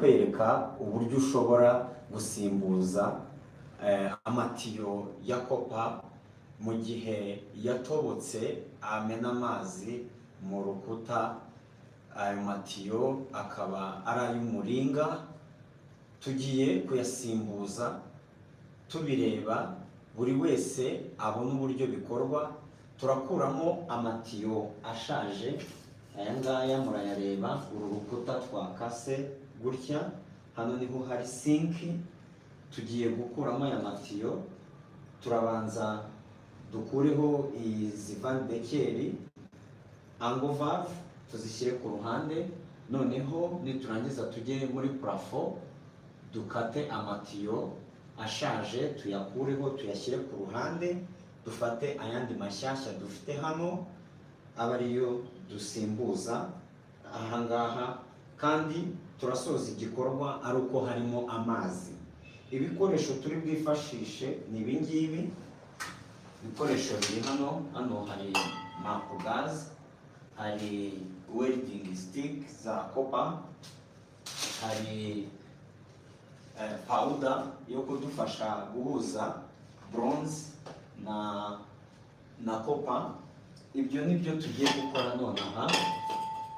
kukwereka uburyo ushobora gusimbuza amatiyo ya copper mu gihe yatobotse amena amazi mu rukuta. Ayo matiyo akaba ari ay'umuringa, tugiye kuyasimbuza tubireba, buri wese abona uburyo bikorwa. Turakuramo amatiyo ashaje, aya ngaya murayareba. Uru rukuta twakase gutya, hano niho hari sink. Tugiye gukuramo aya matiyo. Turabanza dukureho izi vanne d'équerre, angle valve, tuzishyire ku ruhande. Noneho niturangiza tujye muri plafond, dukate amatiyo ashaje, tuyakureho, tuyashyire ku ruhande, dufate ayandi mashyashya dufite hano, aba ariyo dusimbuza ahangaha. Kandi turasoza igikorwa ari uko harimo amazi. Ibikoresho turi bwifashishe ni ibingibi, ibikoresho biri hano. Hano hari MAP gas, hari welding stick za copper, hari powder yo kudufasha guhuza bronze na copper. Ibyo ni byo tugiye gukora nonaha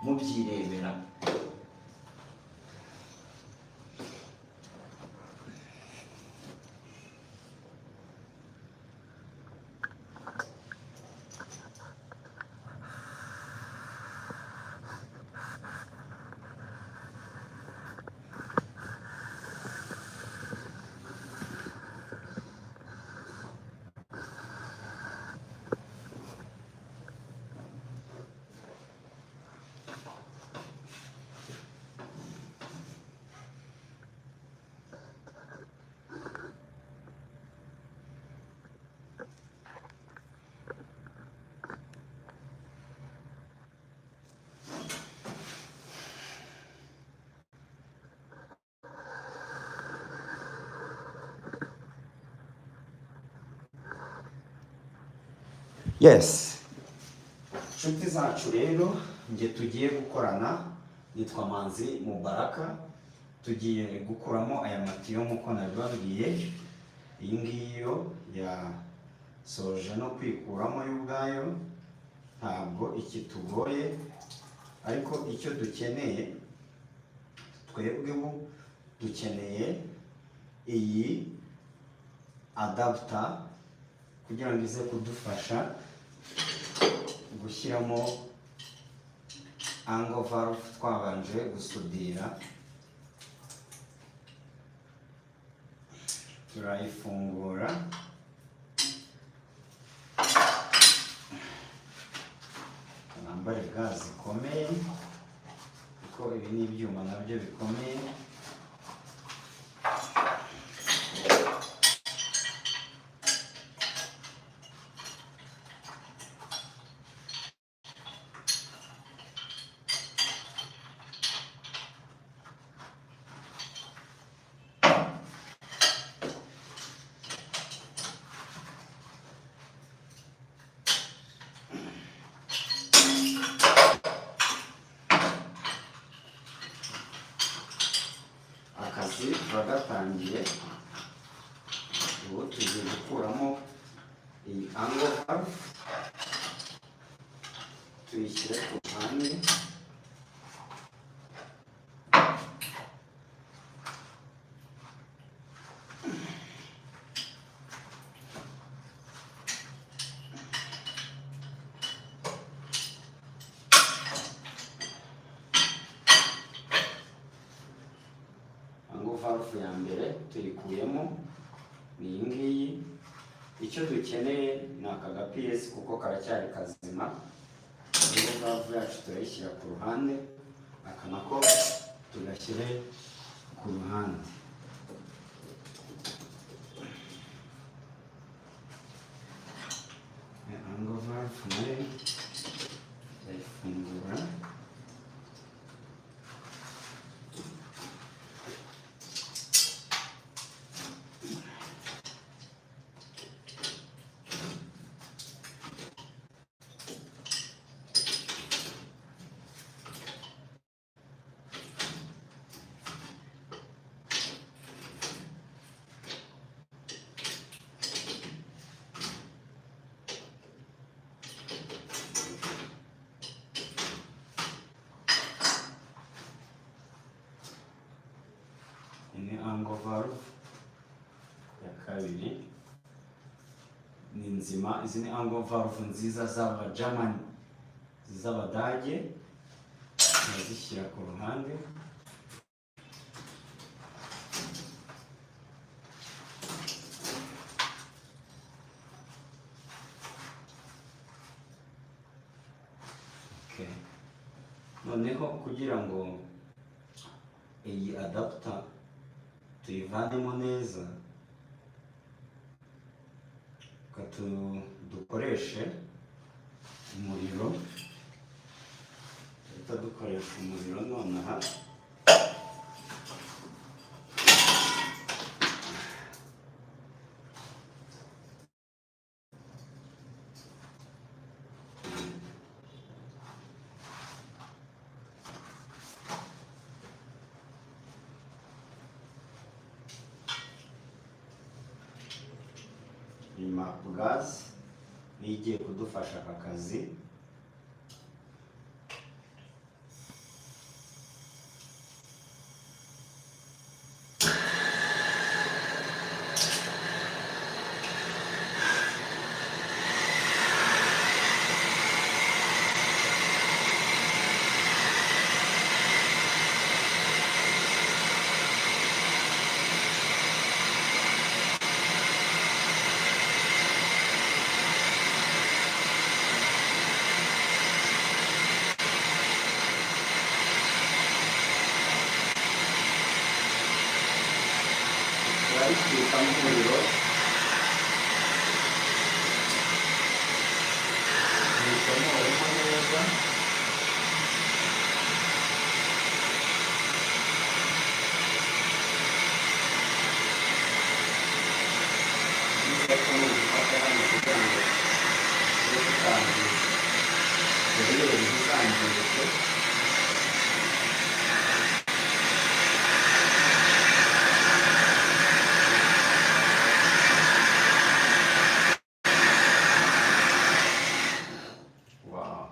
mubyirebera. Yes, inshuti zacu rero, njye tugiye gukorana nitwa Manzi Mubaraka. Tugiye gukuramo aya matiyo nk'uko nabibabwiye. Iyi ngiyi yo yasoje no kwikuramo yo ubwayo, ntabwo ikitugoye. Ariko icyo dukeneye twebwe ubu, dukeneye iyi adapter kugira ngo ize kudufasha gushyiramo angle valve twabanje gusudira. Turayifungura, twambare gants zikomeye kuko ibi ni ibyuma nabyo bikomeye. Akazi turagatangiye. Ubu tugiye gukuramo iyi angle valve, tuyishyire ku ruhande. Angle valve ya mbere tuyikuyemo, ni iyi ngiyi. Icyo dukeneye ni aka gapiyesi kuko karacyari kazima. Angle valve yacu turayishyira ku ruhande, aka nako tugashyire ku ruhande. Angle valve nayo turayifungura. Iyi ni angle valve ya kabiri, ni nzima. Izi ni angle valve nziza z'aba German, z'Abadage. Turazishyira ku ruhande. Okay. Noneho kugira ngo iyi adapter tuyivanemo neza, reka dukoreshe umuriro. Duhita dukoresha umuriro nonaha. Ni MAP gas niyo igiye kudufasha aka kazi. Turayitwikamo umuriro, tuyikomoremo neza. Byiza ko nubifata hano kugira ngo tube tutangiza bariyeri, ntizangirike. Wow,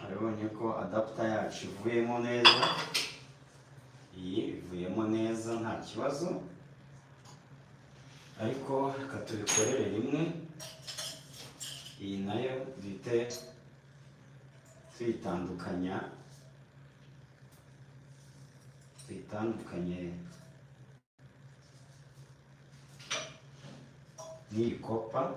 urabonye ko adapter yacu ivuyemo neza. Iyi ivuyemo neza, nta kibazo. Ariko reka tubikorere rimwe, iyi nayo duhite tuyitandukanya, tuyitandukanye n'iyi copper.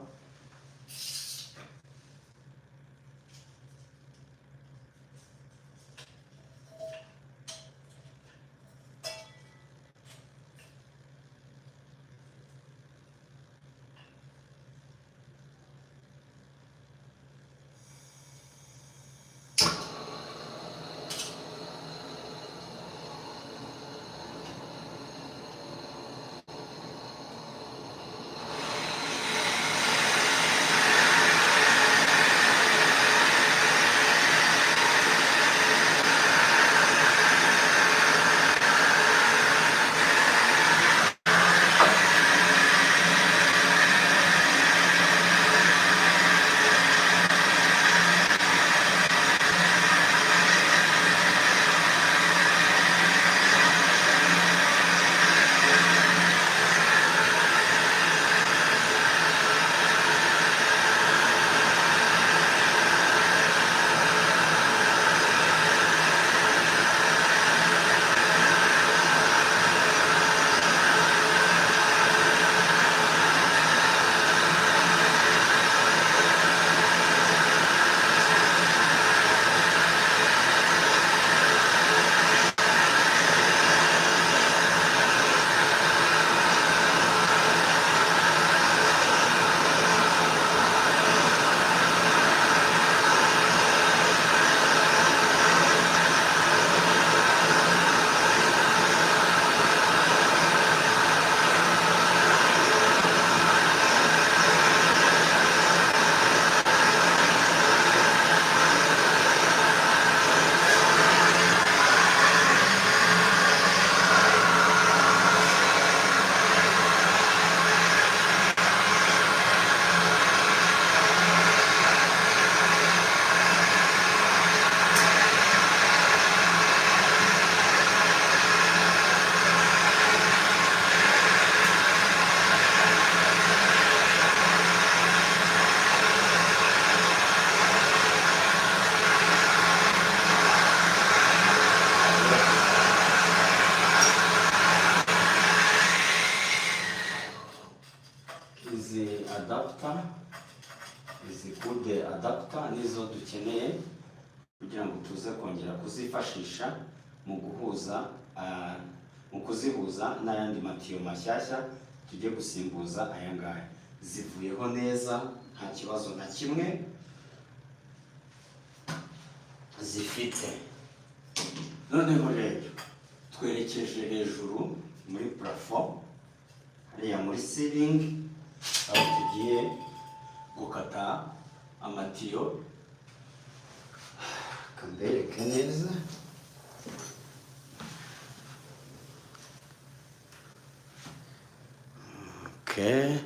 adapter. Izi coude adapter nizo dukeneye kugira ngo tuze kongera kuzifashisha mu guhuza, mu kuzihuza n'ayandi matiyo mashyashya tujye gusimbuza aya ngaya. Zivuyeho neza, nta kibazo na kimwe zifite. Noneho rero twerekeje hejuru muri plafond, hariya muri ceiling, aho tugiye gukata amatiyo. Kambereke neza. Okay.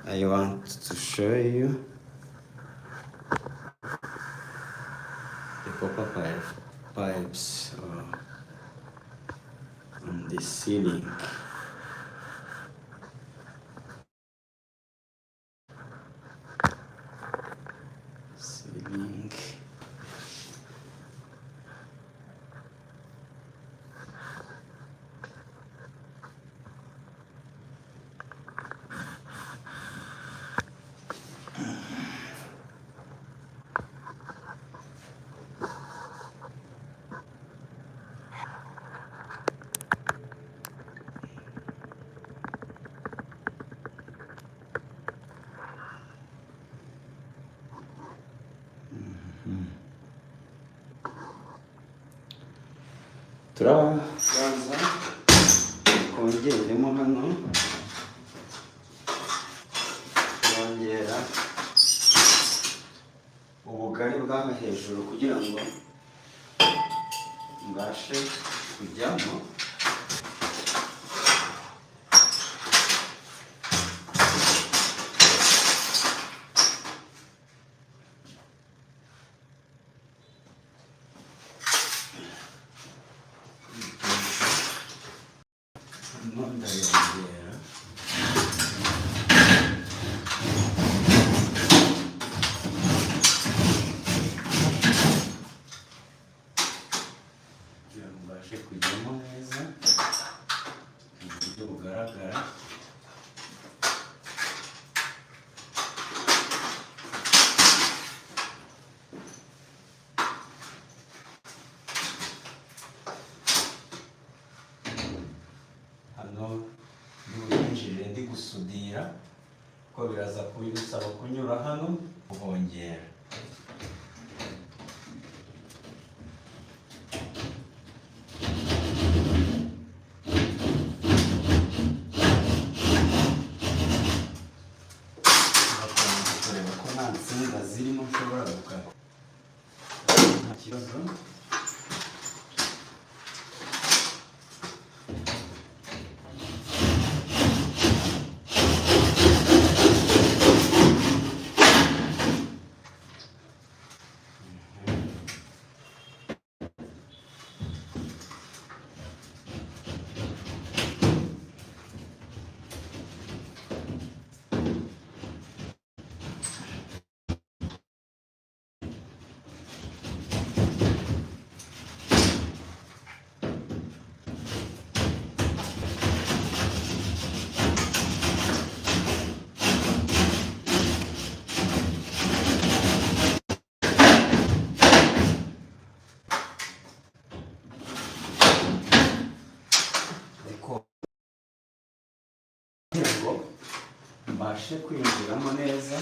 I want to show you the copper pipes on the ceiling. Ceiling. Turabanza twongeremo hano, turongera ubugari bw'aha hejuru kugira ngo mbashe kujyamo. Hano ndayongera. Kugira ngo mbashe kujyamo neza mu buryo bugaragara. Hano ndi buyinjirire ndi gusudira, ko biraza kubisaba kunyura hano kuhongera. Turakomeza kureba ko nta nsinga zirimo nshobora gukata, nta kibazo. Ariko kugira ngo mbashe kwinjiramo neza.